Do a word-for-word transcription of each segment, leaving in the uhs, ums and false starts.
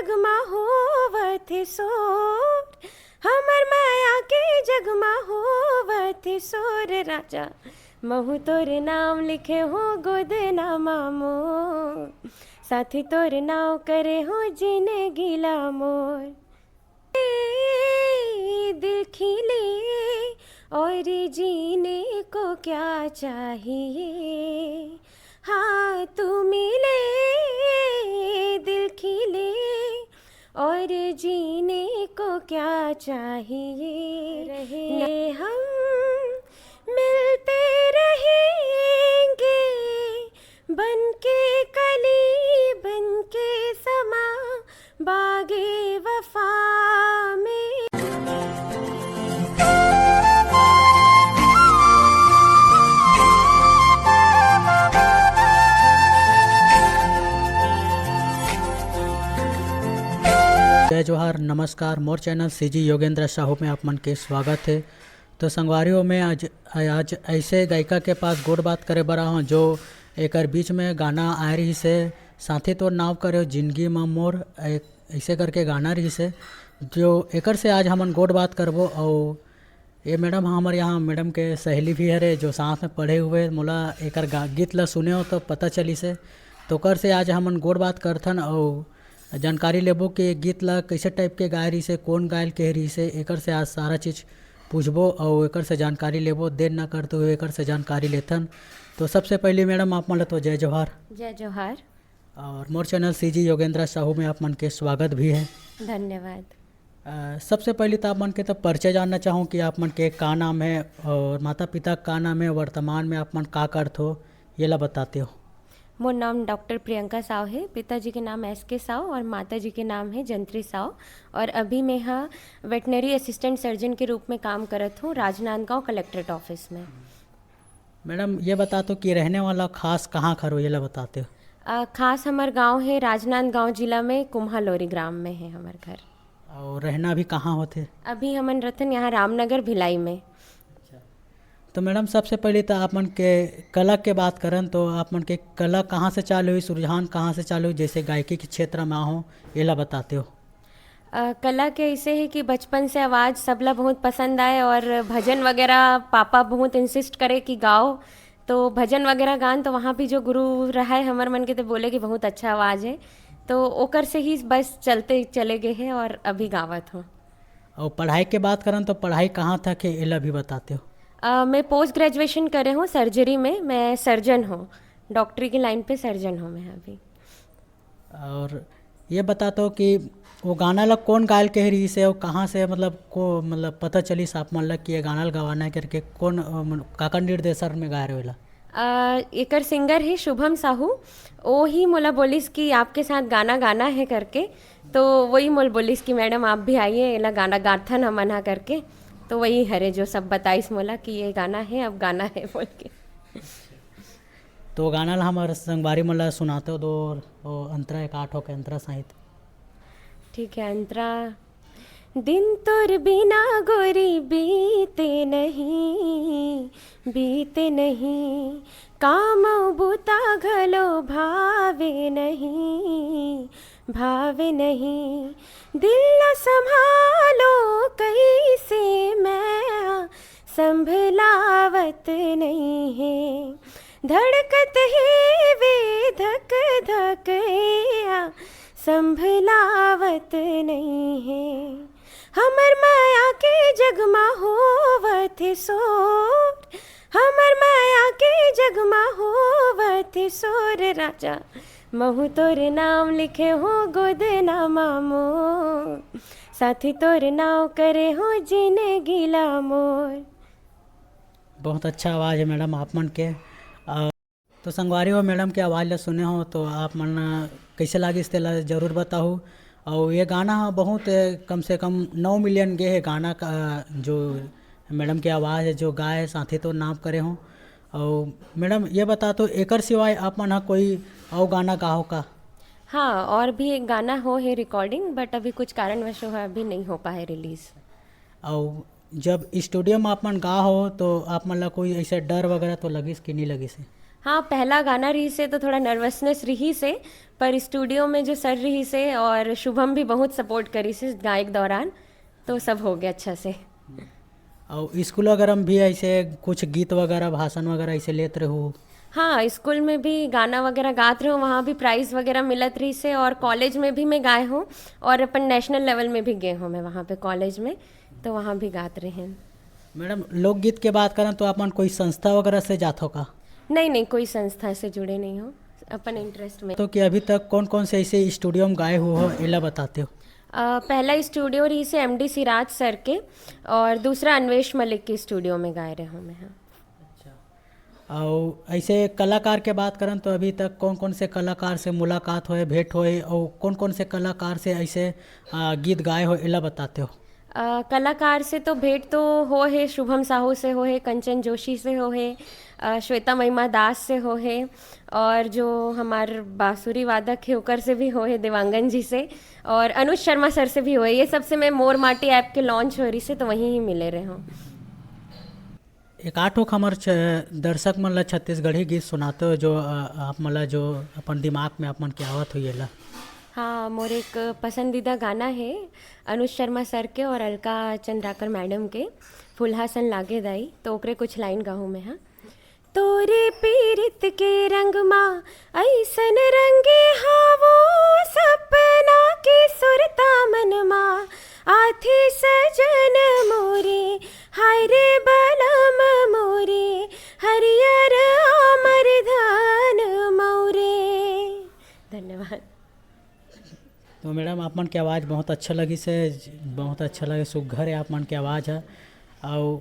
जग मा होवत हे शोर, हमर माया के जग मा होवत हे शोर राजा। महू तोर नाम लिखे हो गोदना मा मोर, साथी तोर नाव करे हो जिनगी ला मोर। ए दिल खिले और जीने को क्या चाहिए, हाँ तू मिले। दिल खिले और जीने को क्या चाहिए, रहे हम मिलते रहेंगे, बन के कली बन के समा बागे वफा में। जय जोहार, नमस्कार, मोर चैनल सीजी योगेंद्र साहू में आप मन के स्वागत है। तो संगवारी हो, मैं आज, आज ऐसे गायिका के पास गोठ बात करे बर आहूँ, जो एकर बीच में गाना आए रहिस हे, साथी तोर नाव करे हो जिनगी म मोर, एक ऐसे करके गाना रहिस हे, जो एकर से आज हमन गोठ बात करबो। अउ ये मैडम ह हमर यहाँ मैडम के सहेली भी हरे, जो साथ में पढ़े हुए। मोला एकर गा-, गीत ला सुने हो तो पता चलिस हे, तो ओकर से आज हमन गोठ बात करथन अउ जानकारी लेबो कि ये गीत ला कैसे टाइप के गाए रहिस हे, कौन गायल के रहिस हे, एकर से आज सारा चीज पूछबो अउ एकर से जानकारी लेबो। देर ना करते हुए एकर से जानकारी लेथन। तो सबसे पहले मैडम, आप मन ला तो जय जोहार। जय जोहार। और मोर चैनल सीजी योगेंद्र साहू में आप मन के स्वागत भी है। धन्यवाद। अ, सबसे पहले तो आप मन के तो परिचय जानना चाहूँ कि आप मन के का नाम है और माता पिता का नाम है, वर्तमान में आप मन का करत हो, ये ला बताते हो। मोर नाम डॉक्टर प्रियंका साव है। पिताजी के नाम एस के साव और माता जी के नाम है जंत्री साव। और अभी मैं यहाँ वेटनरी असिस्टेंट सर्जन के रूप में काम करत हूँ राजनांदगांव कलेक्ट्रेट ऑफिस में। मैडम, ये बता दो कि रहने वाला खास कहाँ घर हो, ये ला बताते हो। अ, खास हमर गांव है राजनांदगांव जिला में, कुम्हालोरी ग्राम में है हमर घर। और रहना अभी कहाँ होथे? अभी हमन रथन यहाँ रामनगर भिलाई में। अच्छा। तो मैडम, सबसे पहले तो आप मन के कला के बात करन, तो आप मन के कला कहाँ से चालू हुई, रुझान कहाँ से चालू हुई, जैसे गायकी के क्षेत्र में आहो, ये ला बताते हो। अ, कला के ऐसे है कि बचपन से आवाज़ सबला बहुत पसंद आए और भजन वगैरह पापा बहुत इंसिस्ट करे कि गाओ, तो भजन वगैरह गान, तो वहाँ भी जो गुरु रहा है हमर मन के, तो बोले कि बहुत अच्छा आवाज़ है, तो ओकर से ही बस चलते चले गए हैं और अभी गावत हूँ। और पढ़ाई के बात करन तो पढ़ाई कहाँ तक है, एला भी बताते हो। अ, मैं पोस्ट ग्रेजुएशन करे हूँ सर्जरी में, मैं सर्जन हूँ, डॉक्टरी की लाइन पे सर्जन हूँ मैं अभी। और ये बता दो कि वो गाना ला कौन गायल के रहिस हे और कहाँ से, मतलब, को, मतलब, पता चलिस आप मन ला कि ये गाना ला गवाना है करके, कौन, अ, मन-, काकर निर्देशन में गाए रहे ला? अ, एकर सिंगर ही शुभम साहू, वो ही मोला बोलिस कि आपके साथ गाना गाना है करके, तो वही मोल बोलिस कि मैडम आप भी आइए, एला गाना गाथन हमन हा करके, तो वही हरे जो सब बताइस मोला कि ये गाना है, अब गाना है बोल के। तो गाना ला हमर संगवारी मन ला सुनाते हो दो, और अंतरा एक आठ हो के अंतरा सहित। ठीक है, अंतरा। दिन तोर बिना गोरी बीते नहीं, बीते नहीं, काम बुता घलो भावे नहीं, भावे नहीं। दिल ला संभालो कैसे मैं, संभलावत नहीं है। धड़कत हे वे धक धक या, संभलावत नहीं है। हमर माया के जग मा होवत हे शोर, हमर माया के जग मा होवत हे शोर राजा। महू तोर नाम लिखे हो गोदना मा मोर, साथी तोर नाव करे हो जिनगी ला मोर। बहुत अच्छा आवाज़ है मैडम आप मन के। अ, तो संगवारी हो, मैडम के आवाज़ ला सुने हो तो आप मन कैसे लागिस तेला जरूर बताहू। और ये गाना ह बहुत, कम से कम नौ मिलियन गे है गाना का, जो मैडम के आवाज़ है जो गाए साथी तोर नाम करे हो। और मैडम ये बता तो एकर सिवाय आप मन ह कोई और गाना गाहो का? हाँ, और भी एक गाना हो है रिकॉर्डिंग, but अभी कुछ कारणवश हो है, अभी नहीं हो पाए रिलीज। और जब स्टूडियो में आप मन गा हो तो आप मन ला कोई ऐसे डर वगैरह तो लगिस कि नहीं लगिस है? हाँ, पहला गाना रहिसे तो थोड़ा नर्वसनेस रहिसे, पर स्टूडियो में जो सर रहिसे और शुभम भी बहुत सपोर्ट करिसे गाए के दौरान, तो सब हो गया अच्छा से। अउ स्कूल वगैरह में भी ऐसे कुछ गीत वगैरह, भाषण वगैरह ऐसे लेत रहू? हाँ, स्कूल में भी गाना वगैरह गात रहूँ, वहाँ भी प्राइज वगैरह मिलत रहिसे, और कॉलेज में भी मैं गाए हूँ, और अपन नेशनल लेवल में भी गए हूँ मैं वहाँ पे कॉलेज में, तो वहाँ भी गात रहे हैं। मैडम, लोकगीत के बात करें तो अपन कोई संस्था वगैरह से जात हो का? नहीं, नहीं, कोई संस्था से जुड़े नहीं हो, अपन इंटरेस्ट में। तो कि अभी तक कौन कौन से ऐसे स्टूडियो में गाए हुए हो, एला बताते हो? अ, पहला स्टूडियो रहिसे एमडी सिराज सर के, और दूसरा अन्वेश मलिक के स्टूडियो में गाए रहे हूँ मैं, हाँ। अच्छा। अउ ऐसे कलाकार के बात करन तो अभी तक कौन कौन से कलाकार से मुलाकात होए, भेंट होए, और कौन कौन से कलाकार से ऐसे आ, गीत गाए हो, एला बताते हो? अ, कलाकार से तो भेंट तो हो है, शुभम साहू से हो है, कंचन जोशी से हो है, अ, श्वेता महिमा दास से हो है, और जो हमार बांसुरी वादक है ओकर से भी हो है, देवांगन जी से, और अनुज शर्मा सर से भी हो है। ये सबसे मैं मोर माटी ऐप के लॉन्च हो रही से तो वहीं ही मिले रहे हूँ। एक आठ ठोक हमर छ-, दर्शक मन ला छत्तीसगढ़ी गीत सुनाते हो जो, अ, आप मन ला जो अपन दिमाग में आप मन के आवत हो ये ला। हाँ, मोर एक पसंदीदा गाना है अनुज शर्मा सर के और अलका चंद्राकर मैडम के, फुलहा सन लागे दाई, तो ओकरे कुछ लाइन गाहूँ मैं, हाँ। तोरे पीरित के रंग मा, ऐसन रंगे हावो सपना के सुरता मन मा, आथे सजन मोरे, हाय रे बलम मोरे, हरियर आमर धान मौरे। धन्यवाद। तो मैडम, आप मन के आवाज़ बहुत अच्छा लगिस हे, बहुत अच्छा लगे, सुघर है आप मन के आवाज़ है। अउ,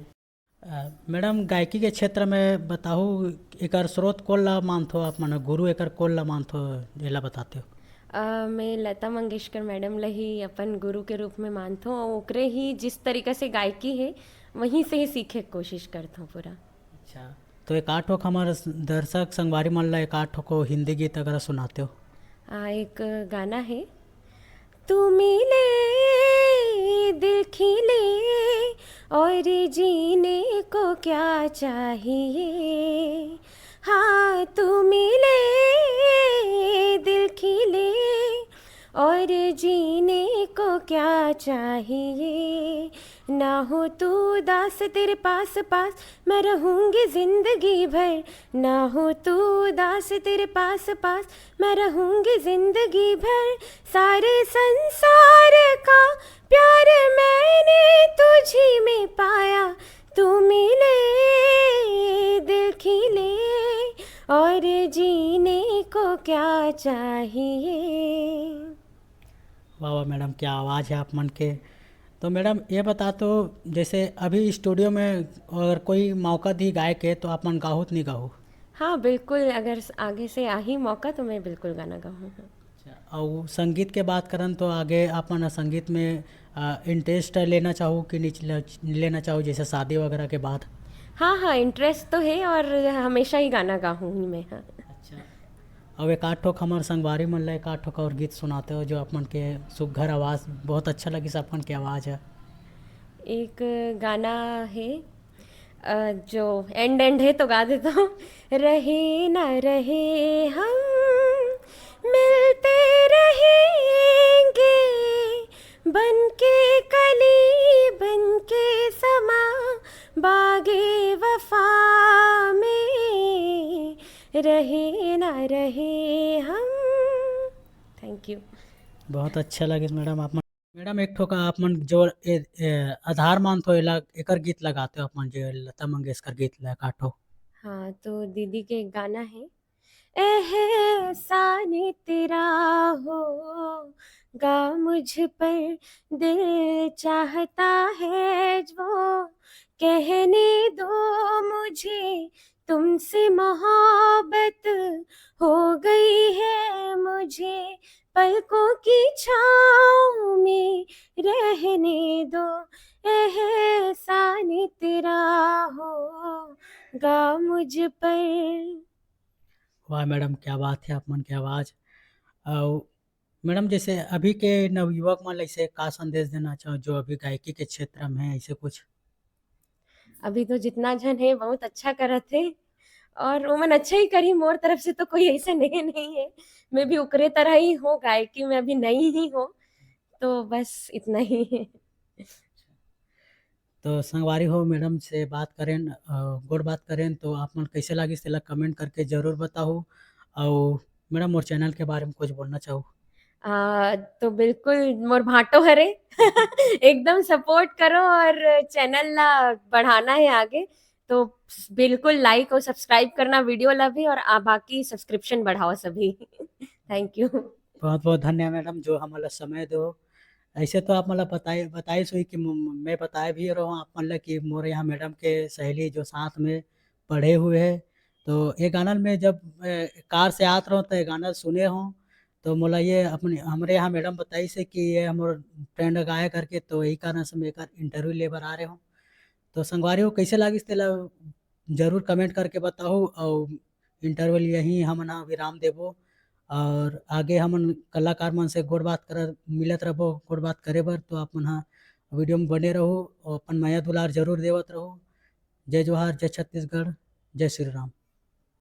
अ, मैडम, गायकी के क्षेत्र में बताहू, एकर स्रोत कोन ला मानथो आप मन, गुरु एकर कोन ला मानथो, एला बताते हो? अ, मैं लता मंगेशकर मैडम ला ही अपन गुरु के रूप में मानथो, अउ ओकरे ही जिस तरीका से गायकी है, वहीं से ही सीखे के कोशिश करथो पूरा। अच्छा, तो एक आठ ठोक हमर दर्शक संगवारी मन ला एक आठ ठोक हिंदी गीत अगर सुनाते हो। आ, एक गाना है, तू मिले दिल खिले और जीने को क्या चाहिए, हाँ, तू मिले दिल खिले और जीने को क्या चाहिए, ना हो तू उदास तेरे पास पास, मैं रहूंगी जिंदगी भर, ना हो तू उदास तेरे पास पास, मैं रहूंगी जिंदगी भर। सारे संसार का प्यार मैंने तुझी में पाया, तू मिले दिल खिले और जीने को क्या चाहिए। वाह वाह मैडम, क्या आवाज़ है आप मन के। तो मैडम, ये बता तो, जैसे अभी स्टूडियो में अगर कोई मौका दी गाय के, तो आप मन गाहू तो नहीं गाहू? हाँ, बिल्कुल, अगर स-, आगे से आही मौका तो मैं बिल्कुल गाना गाऊँ। अच्छा, और संगीत के बात करन तो आगे आप मन संगीत में, आ, इंटरेस्ट लेना चाहू कि नहीं ले-, लेना चाहू, जैसे शादी वगैरह के बाद? हाँ, हाँ, इंटरेस्ट तो है और हमेशा ही गाना गाहूँ ही मैं, हाँ। अच्छा, अब एक आध ठोक हमर संगवारी मन ला एक आध ठोक और गीत सुनाते हो, जो आप मन के सुघर आवाज़, बहुत अच्छा लगिस आप मन के आवाज़ है। एक गाना है, अ, जो एंड एंड है तो गा देता हूँ। रहे ना रहे हम मिलते रहेंगे, बन के कली बन के समा बागे वफा में, रहे ना रहे हम। Thank you. बहुत अच्छा लगिस मैडम आप मन। मैडम, एक ठो का आप मन जो ए, ए, आधार मानथो, एला एकर गीत लगाते हो आप मन, जो लता मंगेशकर गीत ला काटो। हाँ, तो दीदी के एक गाना है, एहसान तेरा होगा मुझ पर, दिल चाहता है वो कहने दो मुझे, तुमसे मोहब्बत हो गई है मुझे, पलकों की छाँव में रहने दो, एहसान तेरा होगा मुझ पर। वाह मैडम, क्या बात है आप मन के आवाज़। और मैडम, जैसे अभी के नवयुवक मन ला ऐसे का संदेश देना चाहो, जो अभी गायकी के क्षेत्र में है, ऐसे कुछ? अभी तो जितना झन हे, बहुत अच्छा करत हे, और ओमन अच्छा ही करही, मोर तरफ से तो कोई ऐसे नहीं, नहीं है। मैं भी ओकरे तरह ही हूँ, गायकी में अभी नई ही हूँ, तो बस इतना ही है। तो संगवारी हो, मैडम से बात करेन, अ, गोठ बात करेन, तो आप मन कैसे लागिस तेला कमेंट करके जरूर बताहू। अउ मैडम, मोर चैनल के बारे में कुछ बोलना चाहू? आ, तो बिल्कुल मोर भांटो हरे एकदम सपोर्ट करो और चैनल ला बढ़ाना है आगे, तो बिल्कुल लाइक और सब्सक्राइब करना वीडियो ला भी, और आ, बाकी सब्सक्रिप्शन बढ़ाओ सभी। Thank you. बहुत बहुत धन्यवाद मैडम, जो हमला समय दो। ऐसे तो आप मला बताए बताइस होही कि म- मैं बताए भी रहूँ आप मन ला कि मोर यहाँ मैडम के सहेली जो साथ में पढ़े हुए है, तो ये गाना में जब मैं कार से आत रहूँ तो ये गाना सुने हूँ, तो मोला ये अपने हमरे यहाँ मैडम बताइस हे कि ये हमर फ्रेंड गाए करके, तो यही कारण से मैं एकर इंटरव्यू ले बर आ रहे हूँ। तो संगवारी हो, कैसे लागिस तेला जरूर कमेंट करके बताहू। अउ इंटरव्यू यहीं हमन ह विराम देबो, और आगे हमन कलाकार मन से गोठ बात कर मिलत रहबो, गोठ बात करे बर। तो आप मन ह वीडियो में बने रहू और अपन मया दुलार जरूर देवत रहू। जय जोहार, जय छत्तीसगढ़, जय श्री राम।